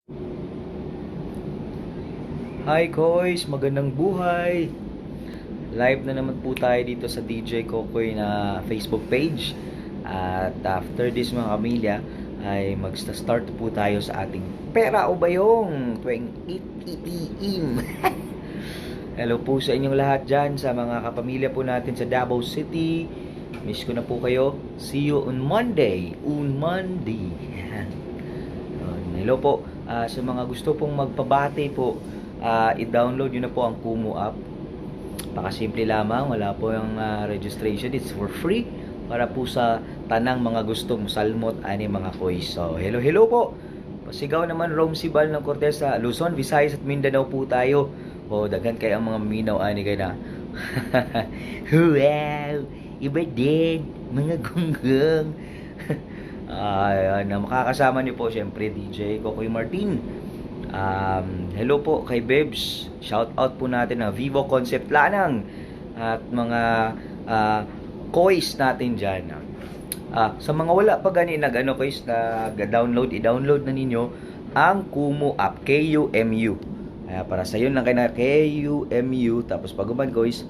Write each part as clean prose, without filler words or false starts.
Hi Koys, magandang buhay! Live na naman po tayo dito sa DJ Kokoy na Facebook page. At after this, mga kamilya, ay magsta-start po tayo sa ating Pera o Bayong tuwing 8 p.m. Hello po sa inyong lahat dyan, sa mga kapamilya po natin sa Davao City. Miss ko na po kayo. See you on Monday. On Monday. Hello po sa mga gusto pong magpabati po, i-download nyo na po ang Kumu app. Pakasimple lamang, wala po yung registration. It's for free para po sa tanang mga gustong salmot ani, mga koys. So, hello hello po. Pasigaw naman Rome Sibal ng Cortez sa Luzon, Visayas at Mindanao po tayo. O, daghan kay ang mga minaw ani kay na. Wow, iba din, mga gunggong. Ayan, na makakasama niyo po siyempre DJ Kokoy Martin. Hello po kay Bebs. Shout out po natin ang Vivo Concept Lanang at mga koys natin dyan. Sa mga wala pa gani nag ano koys, nag-download, i-download na ninyo ang Kumu app, KUMU. Kaya para sa yun lang kay na KUMU, tapos pag uman koys,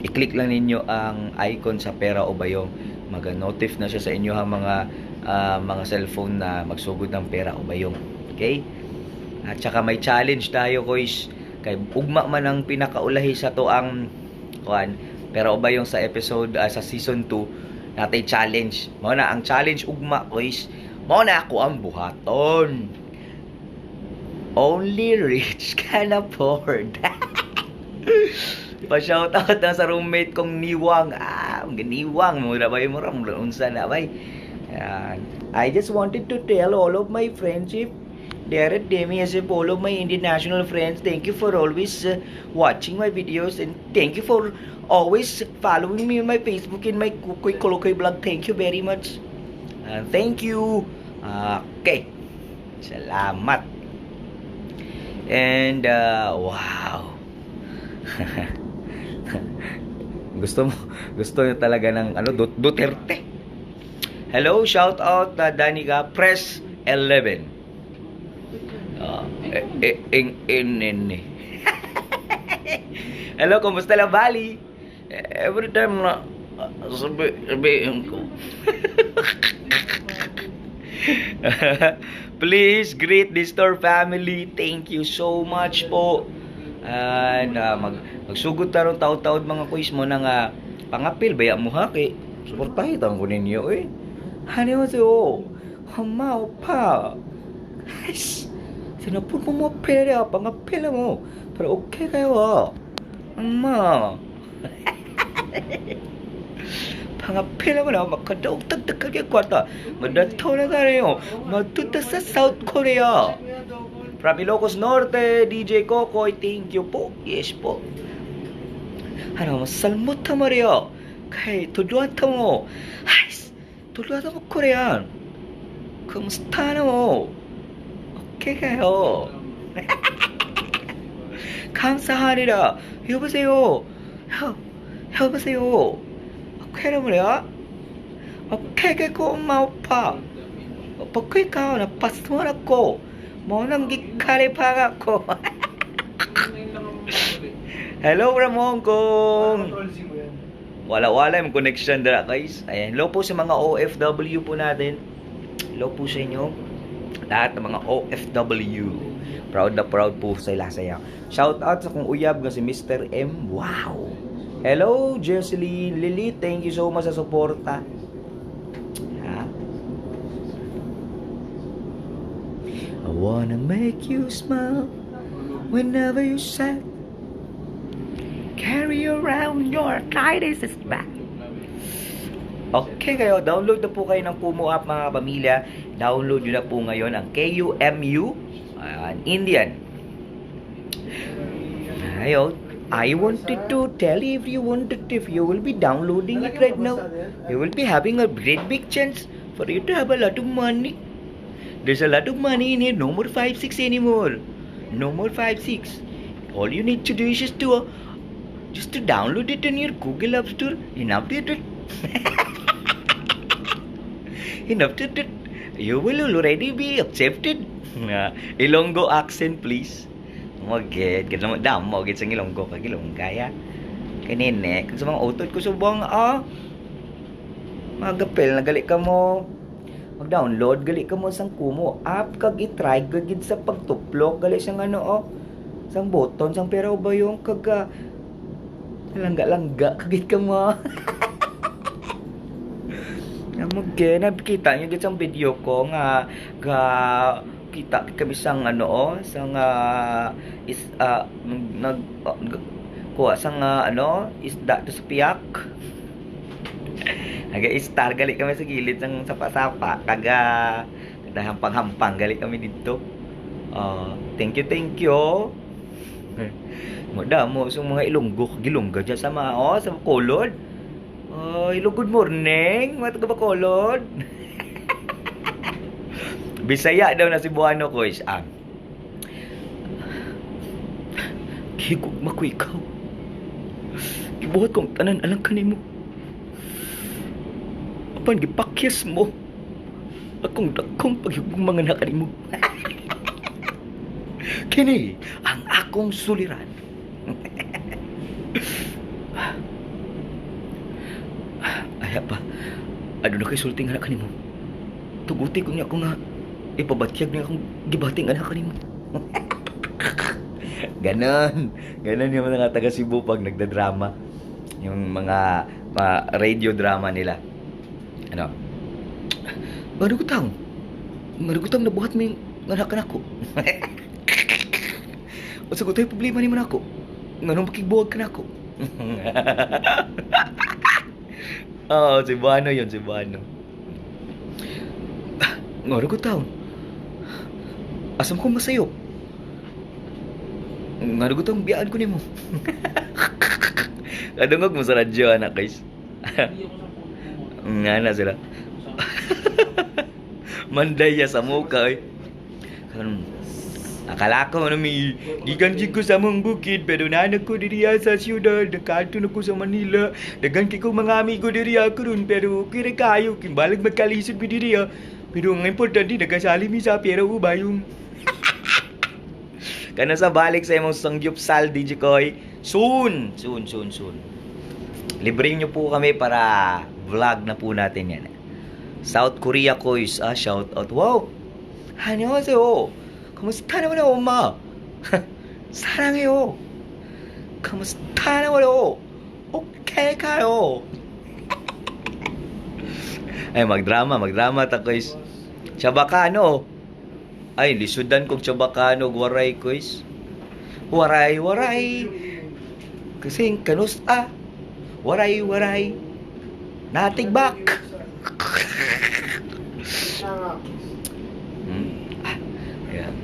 i-click lang ninyo ang icon sa Pera o Bayong, mag-notif na siya sa inyo ang mga cellphone na magsugod ng Pera o Bayong. Okay? At saka may challenge tayo, koys, kay ugma man ang pinakaulahi sa to ang kuan Pera o Bayong sa episode sa season 2 natay challenge. Mao na ang challenge ugma, koys. Mao na ako ang buhaton. Only rich can afford. Pa-shoutout na sa roommate kong niwang. Ah, niwang. Mura ba yung mura? Mura unsa na bay. Ayan. I just wanted to tell all of my friendship there at Demi as if all of my international friends, thank you for always watching my videos and thank you for always following me on my Facebook and my Kukoy Kolokoy blog. Thank you very much. Thank you. Okay. Salamat. And wow. Gusto mo, gusto niyo talaga ng ano, Duterte. Hello, shout out na Danica Press 11. Eh, eh, ing, in, in, eh. Hello, kumusta lang Bali? Eh, every time na sabihin ko. Please greet the store family. Thank you so much po. And magsugod tarong taod-taod, mga kuys mo na nga pangapil baya mo ha kay suportahin ko ninyo eh. 안녕하세요. 엄마, 오빠. 아이씨, sinapur mo mo pera, pangapil mo. Pero okay kayo. 엄마. Pangapil mo na, makadaog tagdag kwarta. Madato na tayo. Matuta sa South Korea. From Ilocos Norte, DJ Kokoy, thank you po. Yes po. Ano, masalmot ta Maria. Kay, tuduan ta mo. Ay, tuduan ta mo Korean. Kumusta na mo? Okay kayo. 감사하리라. 여보세요. 여보세요. Okay na mo niya? Okay kay ko, 엄마, 오빠. Pagka ikaw, napasuan ako. Mo nang gikalipa ako. Hello from Hong Kong. Control Z mo yan. Wala-wala yung connection dara, guys. Ayan, hello po sa mga OFW po natin. Hello po sa inyo. Lahat ng mga OFW. Proud na proud po sila sa iyo. Shout out sa kong uyab nga si Mr. M. Wow. Hello, Jesseline Lily. Thank you so much sa suporta. Ha? I wanna make you smile whenever you sad. Carry around your arthritis is back. Okay kayo, download na po kayo ng Kumu app, mga pamilya. Download nyo na po ngayon ang KUMU, ayan, Indian. Ayun, I wanted to tell everyone that if you will be downloading it right now, you will be having a great big chance for you to have a lot of money. There's a lot of money in here. No more 5 6 anymore. No more 5 6. All you need to do is just to download it in your Google App Store and update it. And after that, You will already be accepted. Ilonggo accent, please. Maged, gid mo damo gid sa Ilonggo kag Ilongga ya. Kanene, kag sa mga utod ko subong ah. Magapel na gali ka mo. Mag-download gali ka mo sang Kumu app kag i-try gid sa pagtuplok gali siyang ano oh. Sang button sang pero ba yung kag langga-langga kagit ka mo. Amog nakita niyo gid sang video ko nga ga kita kami sang ano oh, sang is nag kuha sang ano isda to sa piyak. Naga-star gali kami sa gilid sang sapa-sapa kaga hampang-hampang gali kami didto. Thank you, thank you. Mo damo sa mga Ilonggo, Gilongga dyan sa mga oh, sa Bacolod. Oh, hello, good morning, mga taga Bacolod. Bisaya daw na Cebuano ko is ah. Gihigugma ko ikaw. Gibuhat kong tanan alang kanimo. Apan gipakyas mo akong dakong paghigugma nga naa kanimo. Kini ang akong suliran. Ay pa. Aduna kay sulti nga kanimo. Tuguti ko niya ako nga ipabatyag niya akong gibati nga kanimo. Ganon. Ganon yung mga taga Cebu pag nagda-drama. Yung mga radio drama nila. Ano? Marugutang. Marugutang nabuhat mo yung anak nako. Unsa ko tayo problema nimo nako? Nganong makigbuwag ka nako? Oo, Cebuano yun, Cebuano. Ngaro ko taon. Asam ko masayop. Ngaro ko taon, biyaan ko nimo. Kadungog mo sa radyo, anak, guys. Nga na sila. Mandaya sa muka, eh. Akala ko ano may gikan jud ko sa among bukid pero nanak ko diriya sa siyudad, nakaadto na ko sa Manila, daghan kay kong mga amigo diriya karon pero okay ra kayo kimbalag magkalisod mi diriya pero ang importante nagasali mi sa pera ubayong. Kana sa balik sa imong sangyupsal, DJ Koy. Soon, soon, soon, soon. Libre niyo po kami para vlog na po natin yan. South Korea Koys, ah, shout out. Wow! 안녕하세요. Kamusta naman ako, 엄마? 사랑해요. Kamusta naman ako? Okay kayo. Ay, magdrama, magdrama ta, Koys. Chabacano. Ay, lisudan kong Chabacano, waray, Koys. Waray, waray. Kasing kanus ah. Waray, waray. Natigbak. Ah, ayan.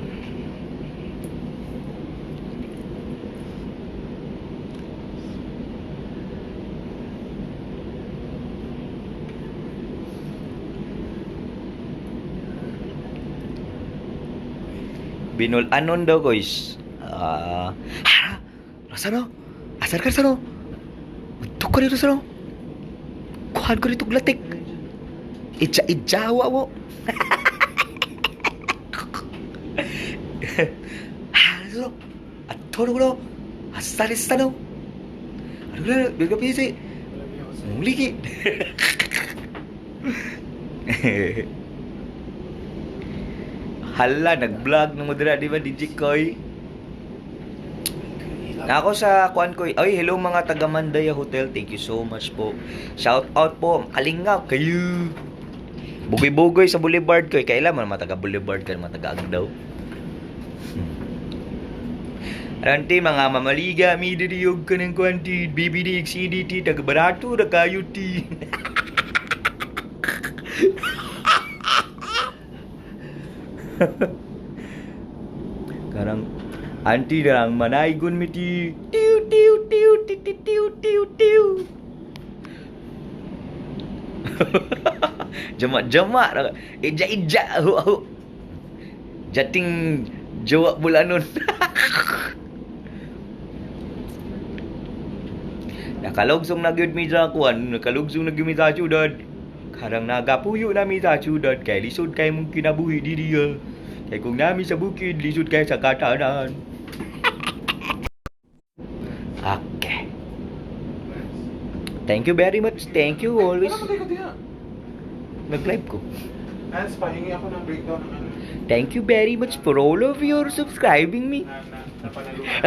Binul-anon daw, guys. Ah, hara, rasano? Asar ka sano? Untuk ko dito sano? Kuhan ko dito glatik. Itsa itsawa mo. Hara sano? Atoro ko asar sano? Ano na, bigla pisi. Muliki. Hala, nag-vlog na mo dira, di ba, DJ Koy? Ako sa kuan ko. Ay, hello mga taga Mandaya Hotel. Thank you so much po. Shout out po. Kalingap kayo. Bugoy-bugoy sa Boulevard ko. Kailan man mga taga Boulevard ka, mga taga Agdao. Aranti mga mamaliga, mi didiyog ka ng kuan ti, BBD, XCDT, taga barato, ra kayo ti. Karang anti darang manaygon mi ti tiu tiu tiu ti ti tiu tiu tiu. Jemak-jemak dah. Ija-ija hu hu. Jating jawab bulanon. Nakalugsong na gyud mi sa kuan, nakalugsong na gyud mi sa syudad. Karang nagapuyo nami sa syudad kay lisod kay mong kinabuhi diri. Kay kung nami sa bukid, lisod kay sa katanan. Okay. Thank you very much. Thank you always. Wala pa tayo. Nag-live ko. Hans, pahingi ako ng breakdown ng ano. Thank you very much for all of your subscribing me. Na napanalunan.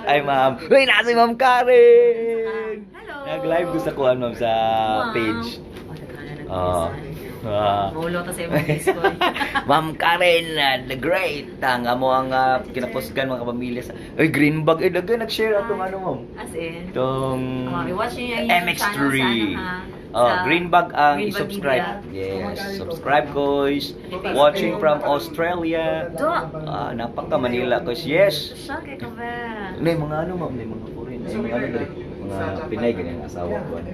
Ay, ma'am. Uy, nasa si Ma'am Karen! Hello! Nag-live ko sa kuan, ma'am, sa page. Oh, nagkana Oo. Ah. Maulo ta sa imong Discord. Ma'am Karen, the Great. Ang amo ang kinaposgan mga kapamilya sa. Uy, green bag. Eh, dagay nag-share atong ano, ma'am. As in. Itong Oh, i-watch niyo yung YouTube MX3. channel sa ano, ha? Oh, Sa green bag ang Green Bag i-subscribe. Media. Yes, subscribe, guys. Watching from Australia. Do. Ah, napaka Manila guys. Yes. Siya kay ka ba? May mga ano, ma'am, may mga foreign, ay mga ano dali, mga Pinay ganyan ang asawa ko. Ano.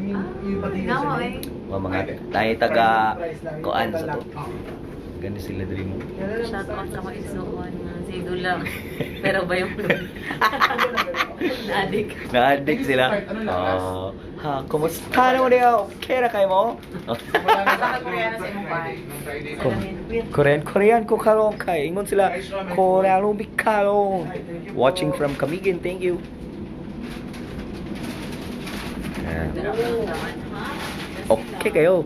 Ah, eh. Mga tayo taga kuan sa to. Gani sila diri mo. Shout out sa mga igsuon nga si Dula. Pero ba yung Nadik. Na-addict sila. Oh, ha, kumusta na mo diyo? Okay ra kay mo? Wala na sa Koreano sa imong bahay. Nung Friday. Korean, Korean ko karon kay ingon sila Koreano bikaron. Watching from Camiguin, thank you. Ah, okay kayo.